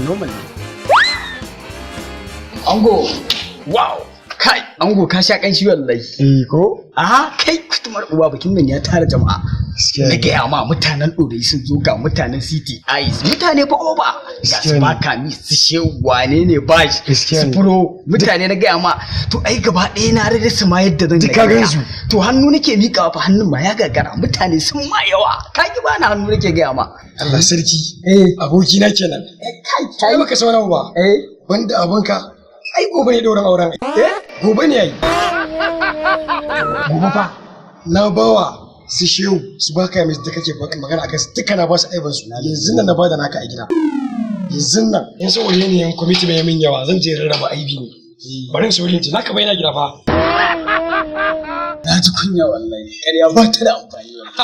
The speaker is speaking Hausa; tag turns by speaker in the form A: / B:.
A: Normal ne.
B: Ango, wow, kai, ango, ka sha kanshi wallahi.
A: Eh ko?
B: A kai, kutumar uba, bikin nan ya tara jama'a.
A: Gaskiya
B: Na
A: ne.
B: gaya ma, mutanen Ɗorayi sun zo, ga mutanen City Eyes, mutane fa over. Ga
A: Gaskiya
B: su
A: ne.
B: baka mi su shehu, wane ne bash,
A: Gaskiya
B: su
A: ne.
B: furo mutane, na gaya ma. To ai gaba ɗaya na rasa ma yadda zan
A: Duk ka
B: gaya.
A: gansu.
B: To hannu nake miƙawa fa, hannun ma ya gagara, mutane sun ma yawa. Ka ki bani hannu, nake gaya ma.
A: Allah sarki.
B: Eh.
A: Abokina kenan.
B: Kai.
A: Kai, baka sauna ba.
B: Eh.
A: Banda abinka. Ai gobe ne ɗaurin auren.
B: Eh?
A: Gobe ne ai.
B: Gobe fa.
A: Na bawa su shehu su baka mai da kake magana akan su, duka na ba su aiban su. Yanzu nan na bada naka a gida. Yanzu nan in saboda yanayin kwamiti mai min yawa, zan je rarraba aibi ne. Bari in sauri in ce naka bayyana gida fa.
B: Na ji kunya wallahi. Ƙarya ba ta da amfani wallahi.